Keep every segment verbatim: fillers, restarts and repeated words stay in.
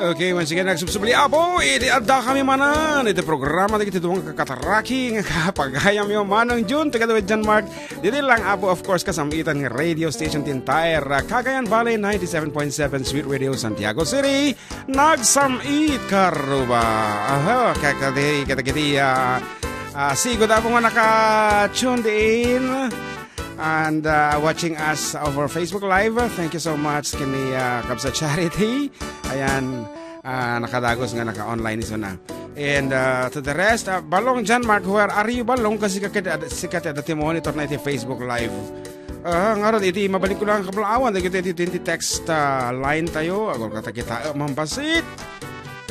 Okay, once again, nagsubsubli, Apo, iti adda kami manen iti programa dagiti duwa nga kakataraki nga kapagayamyo, Manong Jun, together with John Mark. Didi lang, Apo, of course, kasam-itan nga radio station ti entire, ah, Cagayan Valley, ninety-seven point seven Sweet Radio, Santiago City. Nagsam-it, Karuba. Aha, kakadi, kadagiti, ah, ah, sigud, Apo, nga naka-tuned in and, uh, watching us over Facebook Live. Thank you so much, kini, uh, Kabsat Charity. Ayan, uh, nakadagos nga naka-online isuna. And, uh, to the rest, uh, Balong John Mark, where are you, Balong? Kasi sika ti ad-, sika ti adda ti monitor na iti Facebook Live. Uh, ngarud, iti mabalik ko lang kablaawan, dagiti, iti, iti text, uh, line tayo. Agor ka takita, uh, mambasit.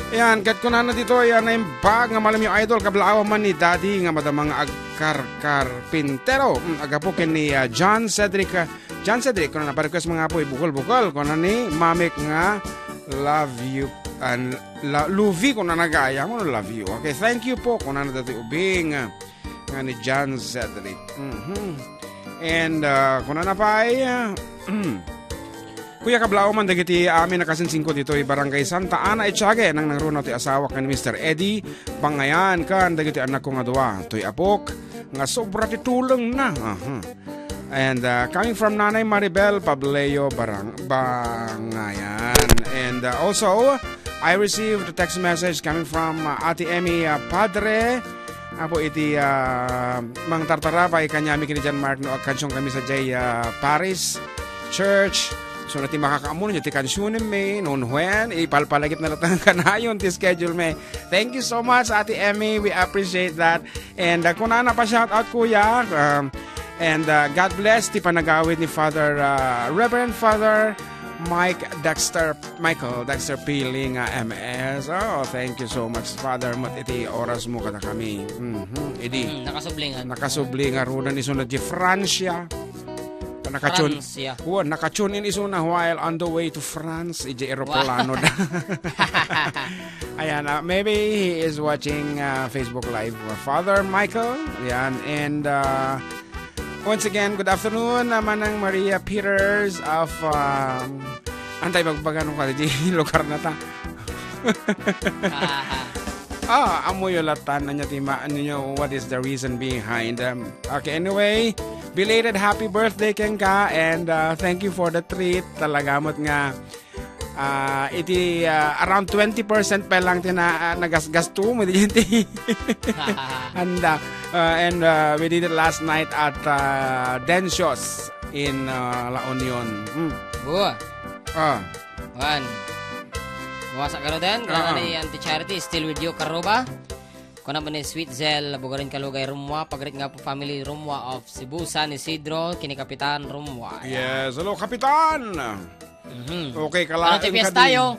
Ayan, ket kunana ditoy, ah, naimbag nga malamyo, idol, kablaawan man ni Daddy nga madama nga agkarkarpintero. Mm, agapu ken ni, ah, John Cedric, ah, John Cedric, kunana, pa-request mga apoy, bukol-bukol, kunana ni Mamik nga love you, ah, la-, Luvi, kunana gaya mo, love you. Okay, thank you po, kunana dati ubing, ah, nga ni John Cedric. Mhm. And, ah, kunana pay, ah, Kuya, kablaaw man dagiti amin a kasinsingko ditoy Barangay Santa Ana, Etiague, nangnangruna ti asawa ken Mister Eddie Bangayan, ken dagiti annakko nga dua, toy apok, nga sobra ti tulengna. Aha. And, uh, coming from Nanay Maribel Pableo Barang-, Bangayan. And, uh, also, I received a text message coming from, uh, Ate Emmy, uh, Padre, Apo iti, ah, mangtartarabay kaniami ken ni John Mark no agkansion kami sadiay, ah, Paris Church. So, no ti makakaammo, no ti kansionen mi, no when, ipalpalagipna latta nga kanayon ti schedule mi. Thank you so much, Ate Emmy. We appreciate that. And, ah, kunana pa, shout out, kuya. Um, and, ah, God bless ti panagawid ni Father, ah, Reverend Father Mike Dexter, Michael Dexter Piling, ah, M S. Oh, thank you so much, Father, met iti oras mo kadakami. Mhm, idi. Mm, nakasubli nga. Nakasubli nga runa ni sunod di Francia. Nakatune, Francia. Wa, nakatune in isuna while on the way to France, iti eroplano da. Ayan, ah, maybe he is watching, ah, Facebook Live. Father Michael, yan, and, ah, once again, good afternoon, ah, Manang Maria Peters of, um, antay bagbaga nung kadi di lugar na ta. Ah, amuyo latan, anya ti ma-, ano nyo, what is the reason behind, um, okay, anyway, belated happy birthday kenka, and, uh, thank you for the treat. Talaga met nga, ah, iti, ah, around twenty percent pa lang ti na, ah, nagasgasto mo di ti handa. Uh, and, uh, we did it last night at, uh, Dencios in, uh, La Union. Mm. Buwa. Ah. Wan. Buwasa ka rin din. Ah, ah. Ni Auntie Charity, still with you, Karuba. Kuna man ni Sweet Zell, Bugarin Kalugay, Rumwa, pagrit nga po family, Rumwa of Cebu, San Isidro, kini Kapitan Rumwa. Yes, hello, Kapitan! Mhm. Okay, kalain Ano ti fiesta kadi? Tayo?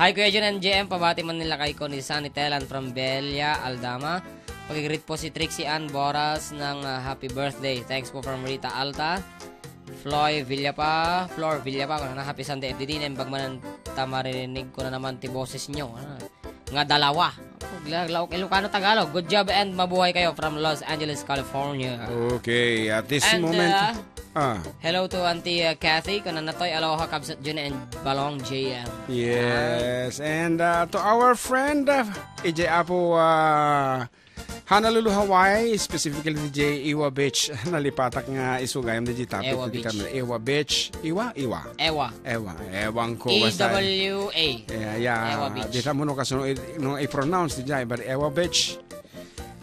Hi, Kuya Jun and J M. Pabati man nila kay ko ni Sunny Telan from Belia, Aldama. Pag-greet po si Trixie Ann Boras ng, ah, happy birthday. Thanks po from Rita Alta. Floy Villapa, Flor Villapa, na happy Sunday F D D. Naimbag man ta marinig ko na naman ti boses nyo. Ah, nga dalawa. Laok Ilocano Tagalog. Good job and mabuhay kayo from Los Angeles, California. Okay, at this And, moment, uh, ah. Hello to Auntie, uh, Kathy, kanana toy, aloha, Kabsat Jun and Balong J M. Yes, and, uh, to our friend, uh, E J Apo, uh, Honolulu, Hawaii, specifically di Iwa Beach. Nalipatak nga isu gayam di topic Ewa di Beach. Kami. Ewa Beach. Iwa? Iwa. Ewa. Ewa. Ewan ko. Basta E W A. Yeah, yeah. Ewa Beach. Di ta mo no kaso no i-, no i-pronounce di jay, but Ewa Beach.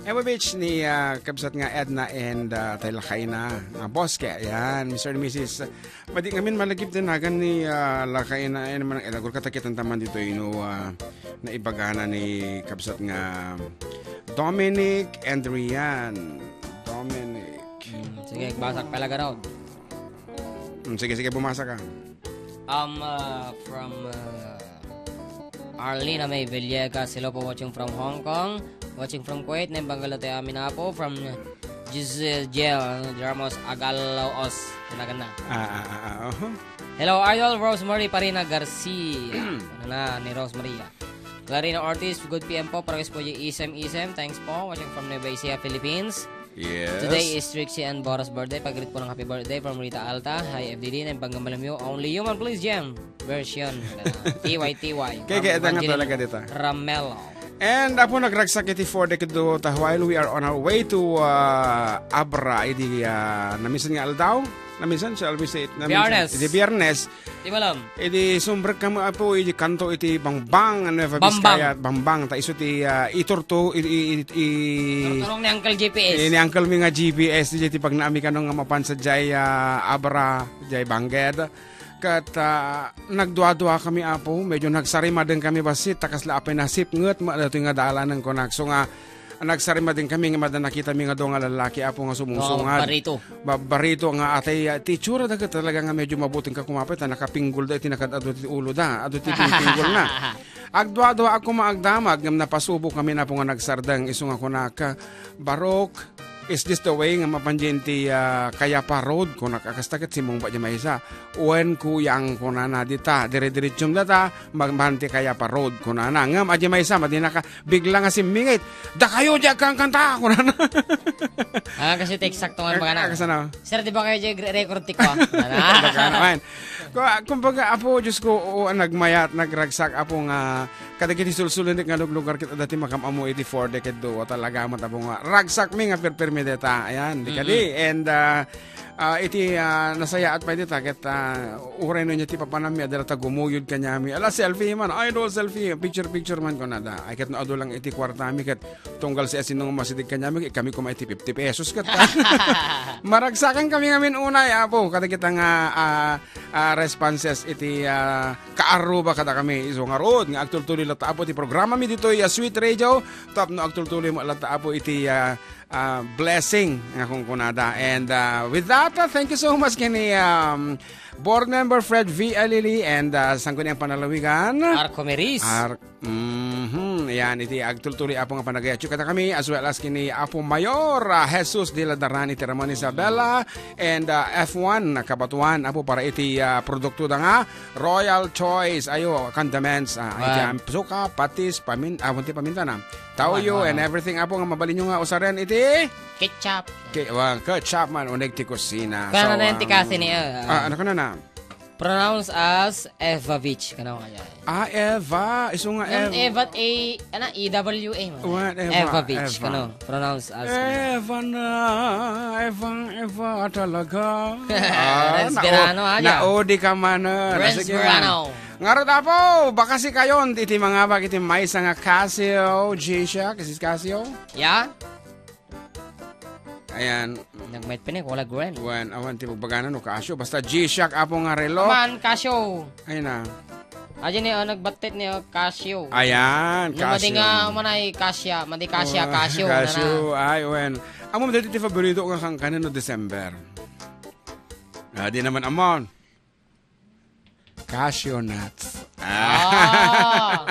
Ewa Beach ni, ah, kabsat nga Edna and, ah, tay lakaina. Ah, boss kaya yan. Mister and Missus Madi ngamin malagip din nagan ni, ah, lakay na, eh, naman ang edagor katakitan taman dito, you know, ah, naibagana ni kabsat nga Dominic and Rian. Dominic. Hmm, sige, basak pala ka raw. Hmm, sige, sige, bumasa ka. Um, uh, from, uh, Arlina May Villegas, hello po, watching from Hong Kong. Watching from Kuwait, naimbag nga lati amin apo, from Giselle Ramos Agalaos. Talaga na. Ah, ah, ah, ah, oho. Hello, Idol Rosemary Parina Garcia. Ano na, ni Rosemaria. Clarina Ortiz, good P M po, parehas po yung isem-isem. Thanks po, watching from Nueva Ecija, Philippines. Yes. Today is Trixie and Bora's birthday. Pag-greet po ng happy birthday from Rita Alta. Hi, F D D, naimbag nga malamyo. Only human, please, Jem. version. T Y T Y. Kay, kay, adda nga talaga dita. Ramelo. And apo, nagragsak iti four decade duo ta while we are on our way to, ah, Abra, idi, ah, namisan nga aldaw, namisan, shall we say it, namisan, Biyernes. Idi Biyernes. Di malam. Idi sumrek kami, apo, idi kanto iti Bangbang, Nueva Bambang. Vizcaya, Bambang, ta isu ti, ah, iturto, i, i, i, i, Turturong ni Uncle G P S. Ni Uncle mi nga G P S, di ti pagnaami kano nga mapan sadiay, ah, Abra, jay Bangked. Ket, ah, nagduadua kami, apo, medyo nagsarimadeng kami bassit, ta kasla apay nasipnget, ma-, datoy nga dalanen kunak. So nga, nagsarimadeng kami nga mada nakita mi nga dua nga lallaki, apo, nga sumungsungad. Dua barito. Ba-, barito nga atay, ah, ti itsura da ket talaga nga medyo mabuting ka kumapay, ta nakapinggol da iti nakad-adu ti ulo da, adu ti pingpinggol na. Agduadua a koma agdamag, ngem napasubo kami, apo, nga nagsardeng, isu nga kunak, "Barok, is this the way nga mapan diay iti, ah, Cayapa Road?" Kunak, "A, kasta ket simmungbat diay maysa." "Wen, kuyang," kunana, "dita, dire-diretsum data, mag-, mapan ti Cayapa Road," kunana. Ngem, diay maysa, madi naka-, bigla nga simmingit, "Dakayo diay agkankanta," kunana. Ah, kasi ti eksakto nga, eh, bagana. Ah, kasano? "Sir, di ba kayo diay gre-, record ti ko?" Bagana, man. Ku-, kumbaga, apo, Diyos ko, oo, nagmayat, nagragsak, apo, nga kadagiti sulsulinnek nga luglugar ket adda ti makam-ammo iti four decade duo. Talaga met, apo, nga ragsakmi nga perpermi deta. Ayan, di kadi. Mm-mm. And, ah, ah, iti, ah, nasayaat pay dita ket, ah, uray no ania ti papanammi, adda ta gumuyod kaniami. Ala, selfie man, idol, selfie, picture-picture man kunada. Ay, ket no adu lang iti kuartami ket tunggal siasino nga masidig kaniami, kami koma iti fifty pesos ket. Maragsakan kami ngamin unay, apo, kadagita nga, ah, ah, responses iti, ah, kaarruba kadakami. Isu ngarud nga agtultuloy latta, apo, ti programami ditoy, ah, Sweet Radio tapno agtultuloy met latta, apo, iti, ah, ah, blessing nga kunkunada. And, ah, with that, ah, thank you so much kini, um, board member Fred V. Alili and, ah, Sangguniang Panlalawigan. Arco Meris. Ar-, mhm. Yan, iti agtultuloy, apo, nga panagayatyo kadakami, as well as kini Apo Mayor, ah, Jesus de la Daran iti Ramon Isabela, and, ah, F one Kabatuan, apo, para iti, ah, produkto da nga Royal Choice, ayo, condiments, ah, iti, ah, suka, patis, pamin-, ah, ti paminta na. Toyo and everything, apo, nga mabalinyo nga usaren iti ketchup. Ke-, wa-, ketchup man, uneg ti kusina. Kaya so, na yung um, tikasi ni, uh, ah, ano ka na na? Pronounce as Evavich. Kano kaya? Ah, Eva. Isu nga Yung Ev- Eva, A, ano, E W A man. What, Eva, Evavich. Eva. Kano? Pronounce as Eva na, Eva, Eva talaga. Ah, Renz nao-, Verano, ah, ya. Naudi ka man, ah. Renz Sige, Verano. Ngarud, apo, baka si kayon, iti mga bag iti maysa nga Casio, G-Shock, is this Casio? Ya? Ayan. Nagmayat pini, wala gwen. Wen, awan ti pagbagana no Casio. Basta G-Shock, apo, nga relo. Aman, Casio. Ay na. Aja ni, oh, nagbatit ni, oh, Casio. Ayan, Casio. Madi nga, manay Casio, madi Casio, Oh, Casio, Casio. Ay, wen. Amo, dati ti favorito nga kangkanan no December. Ah, di naman amon. Cashew nuts. Ah.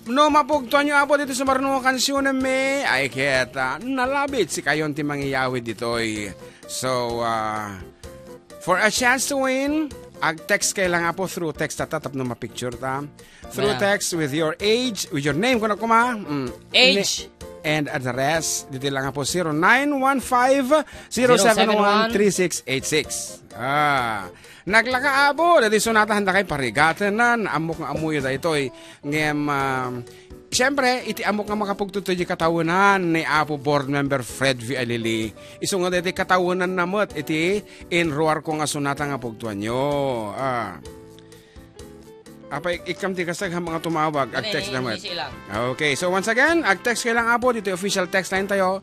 No mapugtuanyo, apo, ditoy sumarno nga kansiyon mi, ay ket, ah, nalabit si kayon ti mangiyawid ditoy. So, ah, for a chance to win, ag-text kay lang, apo, through text ta, tapno mapicture ta. Through text with your age, with your name, kuna kuma. Mm. Age. And address. Ditoy lang, apo, zero nine one five, zero seven one, three six eight six. Ah. Naglaka, apo, dati sunatahan da kay parigatenan, ammok nga ammoyo daytoy. Ngem, ah, siyempre, iti ammok nga makapugtudto di katawenan ni Apo Board Member Fred V. Alili. Isu nga daytoy katawenan na met iti inruar ko nga sunata nga pugtuanyo. Ah. Apa, ik-, ikkam ti kasag ha mga tumawag, ag-text na met. Easy lang. Okay, so once again, ag-text kay lang, apo, dito official text line tayo.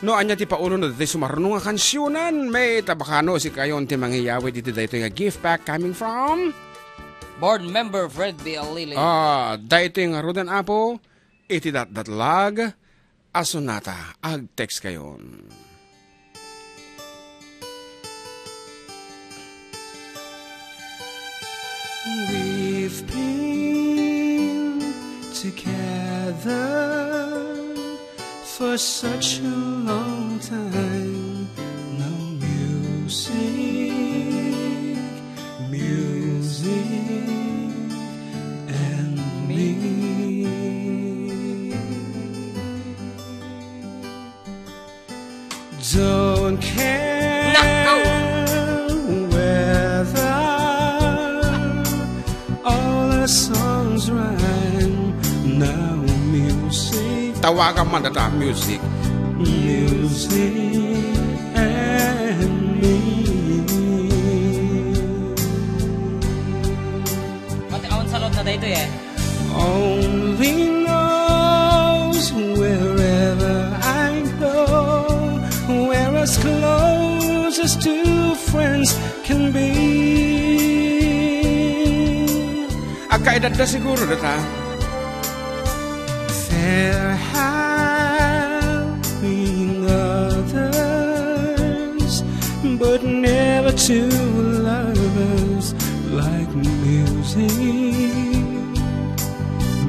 No, anya ti paulo no, dito sumarno nga kansiyonan, may tabakano si kayon ti mangiyawi dito daytoy nga gift pack coming from Board member Fred B. Alili. Ah, daytoy nga rudan, apo, iti datdatlag a sonata, ag-text kayon. We've been together for such a long time. Now music, music, and me. Don't care whether Tawagan man data music. Music and me. Pati awan sa loob na daytoy, eh. Only knows wherever I go, we're as close as two friends can be. Agkaedadda siguro data. There have been others, but never two lovers like music,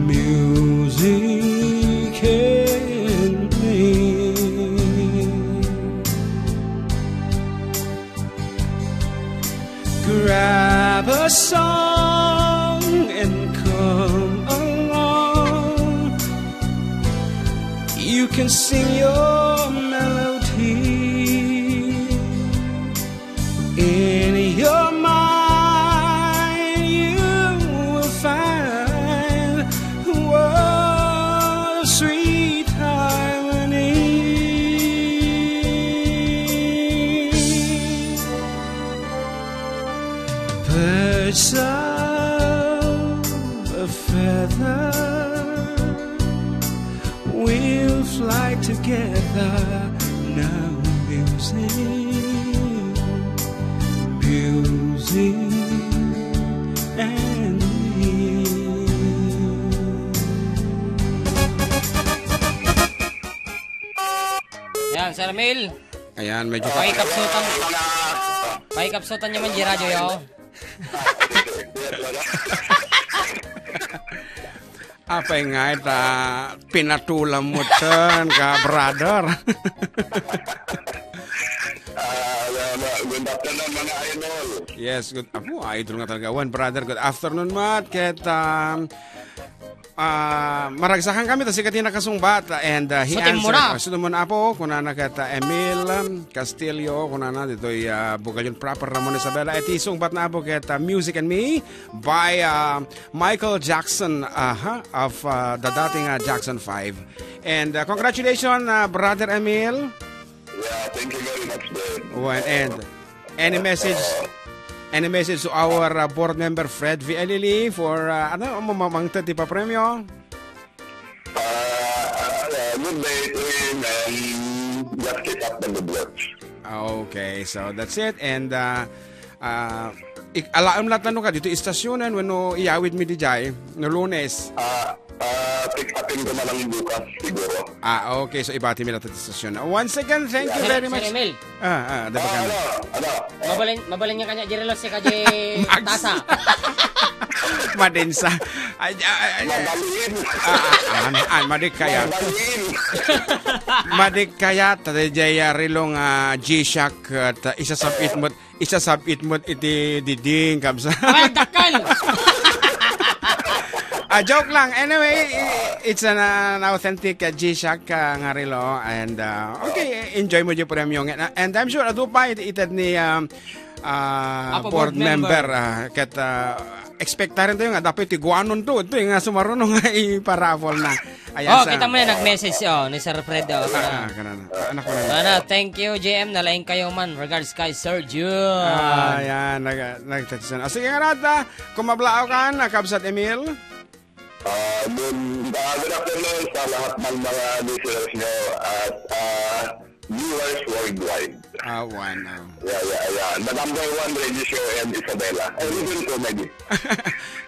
music and me. Grab a song and come along. You can sing your melody. In your mind, you will find what a sweet harmony. Birds of a feather will fly together now, music, music and me. Yan, Sir Mel. Ayan, medyo ka- Paikapsutan. Paikapsutan niyo man, G Radio, yo. Apay nga ita pinatulam mo ten ka brother. Ah, wala, wala. Good afternoon, mga idol. Yes, good. Apo, idol nga talaga. One brother, good afternoon, Mat. Ket, um, ah, maragsakan kami, ta sika ti nakasungbat. And, uh, he Sutim mo answered. Na. Ah, sutim mo na, apo, kunana ket, uh, Emil, um, Castillo, kunana, ditoy, uh, Bugallon proper, Ramon Isabela. Iti sungbat na, apo, ket, uh, Music and Me by, uh, Michael Jackson, aha, of, uh, the dating, uh, Jackson five. And, uh, congratulations, uh, Brother Emil. Yeah, thank you very much, Dave. Well, and any message, any message to our, uh, board member Fred V. Alili for, uh, ano, mamamangted ti papremyo? Uh, uh, good day to him and just keep up the good work. Okay, so that's it. And, uh, Ah, ik-, alaem latta no kadi ti istasionen wenno iyawid mi diay no Lunes. Ah, ah, pick upin ko na lang bukas siguro. Ah, okay. So, ibati mi latta ti istasyon. Once again, thank you Sir, very Sir much. Emil. Ah, ah, di ba Ah, ka na? Ano? Ano? Mabalin, mabalin nga kanya, Jerry Los, si Kaji Mags. Tasa. Madinsa. Ay, ay, ay, ay. Mabalin. Ah, ah, ah, ah, madik kaya. Mabalin. Madik kaya, tadi jaya rilong, ah, G-Shock, ah, ta-, isasabit mo Isasabit mo iti diding, kabsa. Ay, dakkel! Ah, joke lang. Anyway, i-, it's an, uh, an authentic, uh, G-Shock, uh, nga relo. And, uh, okay, enjoy mo di premyo nga. And I'm sure, adu pa, it-, ited ni, um, uh, Apo board board member. Member, uh, ket, uh, expectaren tayo nga, dapat tiguanon to. Ito yung nga sumaruno nga iparapol na. Ayan, Oh, sa kita mo na nag-message, oh, ni Sir Fred, oh, Ah, ah, kanana. Ah, anak ko na. Ana, thank you, J M. Nalaing kayo man. Regards kay Sir Jun. Ah, yan. Nag-, nag-text na. Ah, sige nga, Rata. Kung mablaaw ka, nakabsat Emil. Ah, good, ah, good afternoon sa lahat ng mga listeners nyo at, ah, viewers worldwide. Ah, one, oh. Yeah, yeah, yeah. The number one radio show in Isabela. Eh, even comedy.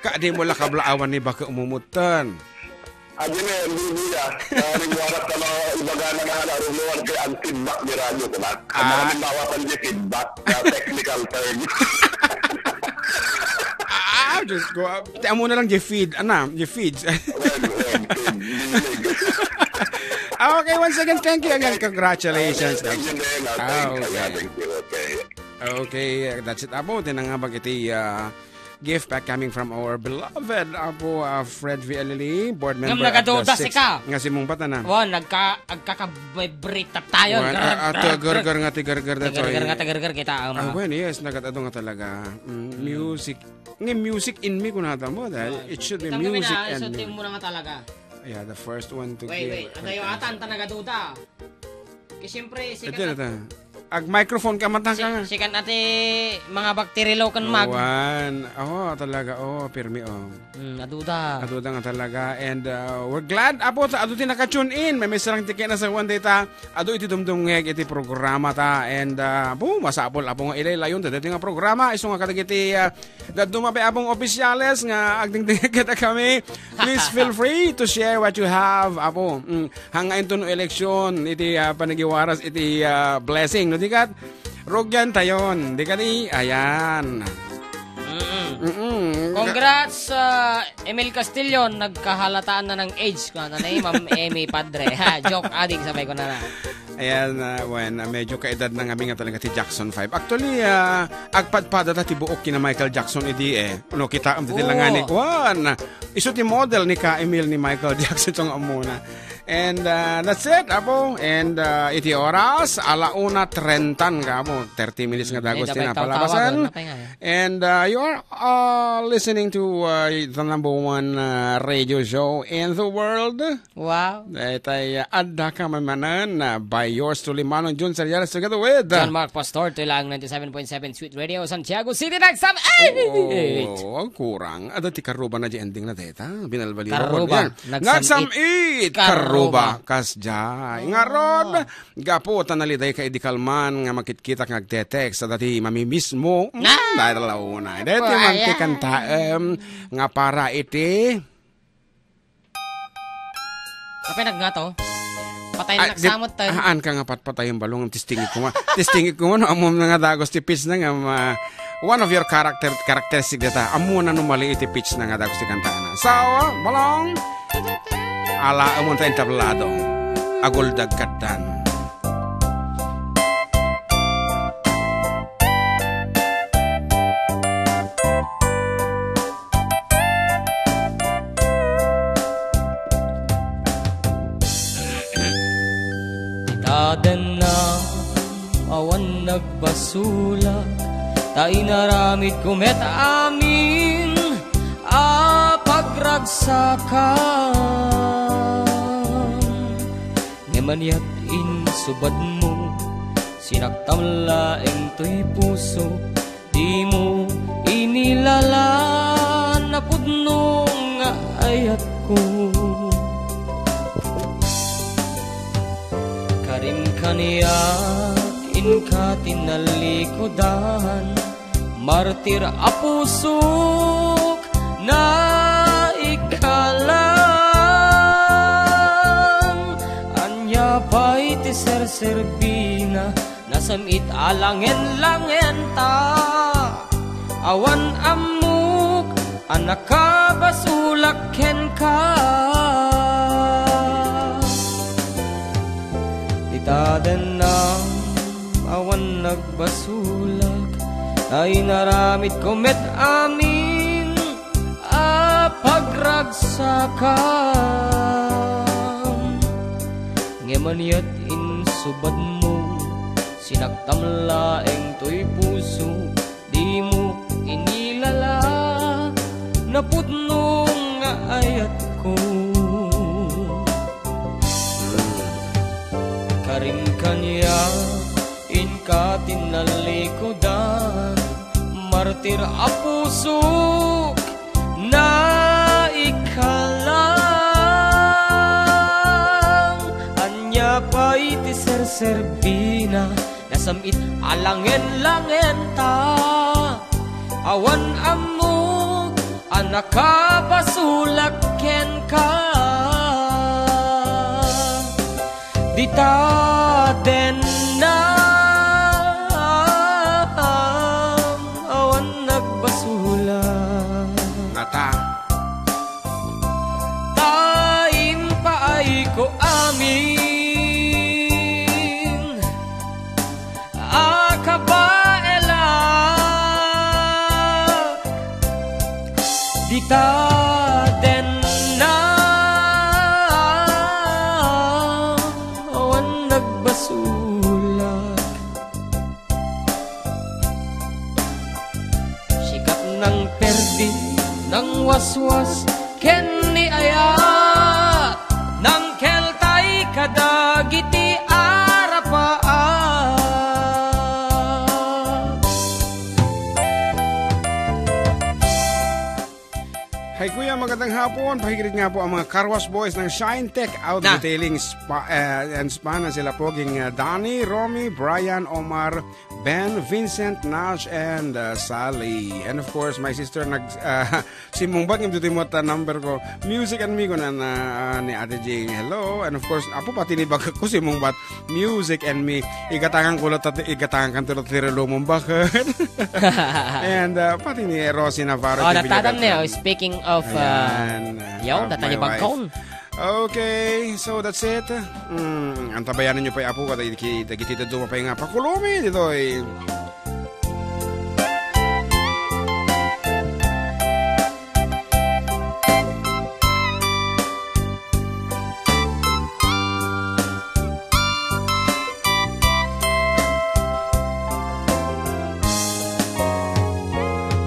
Ka, di mo la kablaawan ni baka umumutan. Adi na yan, Bibi, ah. Ah, rin warat ka mga ibaga na nga na, rumuan kay ang feedback ni radyo ko na. Ang mga Ah. halimbawa, kan di feedback, na technical term. Ah, Diyos ko. Ah, ti amo na lang, di feed. Ana, di feeds. Well, well, feed, feed. Ah, okay, once again, thank you again. Congratulations. Thank you, Ben. Ah, Ah, thank you. okay. Thank you. Okay. Okay, that's it. Abo, tinangabag iti, ah, gift pack coming from our beloved Apo, ah, Fred V L L E, board Ngam member of the nagaduda six. Sika. Nga simungbat na na. Wa, nagka-, agkakabibrita tayo. Wa, Grr, ah, ah, grr, grr. Tigargar nga tigargar na to, Tigargar eh. Nga tigargar kita, um, Ah, well, yes, nagatado nga talaga. Mm, Mm. music. Nga music in me, kunata mo, dahil Ah, it should be kitang music gawin na, and isunti me. Mo na nga talaga. Yeah, the first one to Wait, give wait. Ata yung request. Atan ta nagaduda. Kaya siyempre, sikat Ito, na, ito. Ag microphone ka, mata si-, ka. Sikat na ti mga bakterilo kan mag. Wan. Oh, talaga. Oh, pirmi, oh. Hmm, aduda. Aduda nga talaga. And, uh, we're glad, apo, ta adu ti naka-tune in. May, may sarang ticket na sa one day ta. Adu iti dumdumngeg iti programa ta. And, uh, bu, masapul, apo, nga ilaylayon. Dati nga programa. Isu nga kadagiti, uh, Dadduma pay, Apong opisyales nga agdingdingit kadakami. Please feel free to share what you have, Apo. Mm, hanga inton no eleksyon, iti, ah, panagiwaras, iti, ah, blessing. No, di kat, rugyan tayon. Di kani, ayan. Mm-mm. Mm-mm. Congrats, ah, Emil Castillo. Nagkahalataan na ng age ko. Ano na eh, Ma'am Emmy Padre. Ha, joke, ading sabay ko na na. Ayan, ah, wen, ah, medyo kaedad na ngamin nga talaga ti Jackson five. Actually, ah, agpadpada ta ti buok kina Michael Jackson idi, eh. No, kitaem ti Oo. Langani. Wen, isu ti model ni Ka Emil ni Michael Jackson, ito nga umuna. And, ah, that's it, Apo. And, ah, iti oras, ala una trentan, kamo. Thirty minutes nga Mm, dagos eh, ti napalabasan. Napay nga, eh. And, ah, you are, ah, listening to, ah, the number one, ah, radio show in the world. Wow. Daytay, ah, adda ka man manen, ah, by yours truly, Manong Jun Seriales, together with, ah, John Mark Pastor, to ilang ninety-seven point seven Sweet Radio, Santiago City, nagsam-, ay! Oo, ang kurang. Adda ti karuba na di ending na deta. Binalbali Karuba, yan. Nagsam-it. Nagsam-it. Karuba. Karuba. Kas jay. Oh. Ngarod, gapu, ta naliday ka idi kalman, nga makitkitak nga agtetext, adda ti mamimismo. Mm, Ah! Dahil launa. Dahil ti Wala. Mantikan taem, nga para iti Kapay nagngato. Patay Ay, na di, samot tayo. Haan ka nga patpatayen balong, testingit ko nga. Testingit ko nga, no, ammom na nga dagos ti pitch na nga, ma-, one of your character, characteristic data. Ammom na no mali iti pitch na nga dagos ti kanta na. So, balong, ala, ammom ta entablado. Aguldag kaddan. Itadenna awan nagbasolak, ta inaramidko met amin a pagragsakam. Ngem aniat insubadmo, sinaktam laeng toy puso, dimo inilala napudno nga ayatko. Karim kaniak inka ti nalikudan, martir a pusok naikalang. Ania pay ti serserbina, nasam-it a langen-langen ta. Awan ammok a nakabasolak kenka. Itadennam awan nagbasolak, ta inaramidko met amin a pagragsakam. Ngem aniat insubadmo, sinaktam laeng toy puso, dimo inilala napudno nga ayatko. Karim kaniak inka ti nalikudan, martir a pusok naikalang. Ania pay ti serserbina, nasam-it a langen-langen ta. Awan ammok a nakabasolak kenka. Dita denna awan nagbasolak. Ngata. Ta impaayko amin a kabaelak. Dita denna awan nagbasolak. Sikat nang perdi, nang waswas, ken ni ayat. Hi, Kuya, magandang hapon. Pakikinig nga po ang mga Car Wash Boys ng Shine Tech Auto Na. Detailing Spa, eh, and Spa na sila poging, ah, Danny, Romy, Brian, Omar, Ben, Vincent, Nash, and, ah, Sally. And of course, my sister nag, ah, simungbat ngem ditoy mo ta number ko. Music and me ko na, na, ah, ni Ate Jing. Hello. And of course, apo pati ni bagak ko simungbat. Music and me. Igatangan ko latta, igatangan kanto latta ti relo mo, bakit? And, uh, pati ni Rosie Navarro, Oh, ti natadan Villagatan. Niya, oh, speaking of, uh, Ayan, uh, yaw, of datan my ni bagkon. Wife. Okay, so that's it. Mm, antabayanan niyo pa, apo, kada ki-, dagiti dadduma pa nga pakulumi ditoy.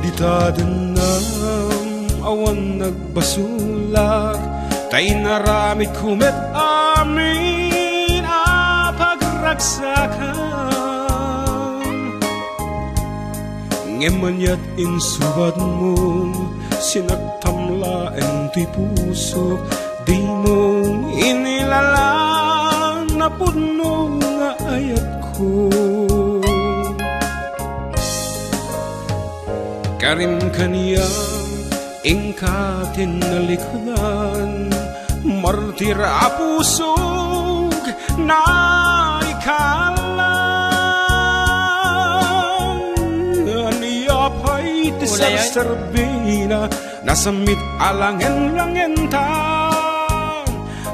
Dita dennam, awan nagbasolak, ta inaramidko met amin a pagragsakam. Ngem maniat insubatmo, sinaktam laeng ti pusok, dimo inilalang napudno nga ayatko. Karim kaniak, inka ti nalikudan, martir a pusok, naikalang. Ania pay ti Ulay, ay. Serserbina, nasammit a langen-langenta.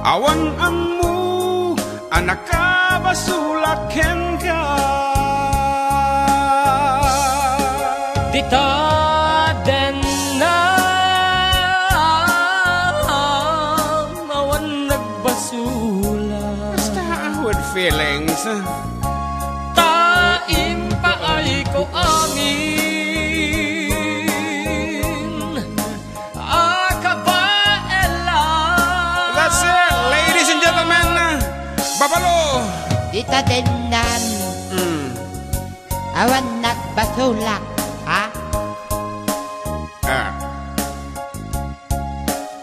Awan ammok a nakabasolak kenka. Dita dennam, awan nagbasolak. Basta with feelings. Ta impaayko amin a kabaelan. That's it, ladies and gentlemen, uh, Babalo. Dita dennam. Mm. Awan nagbasolak, ha? Ah.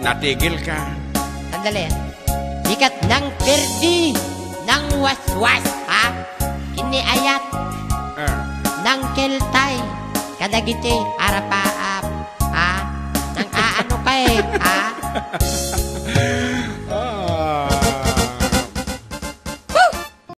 Natigil ka. Sandali. Dikat nangperdi, nangwaswas, ha? Ken ni ayat. Ah. Nangkeltay kadagiti arapaap, ha? Nang-aano kay, ha?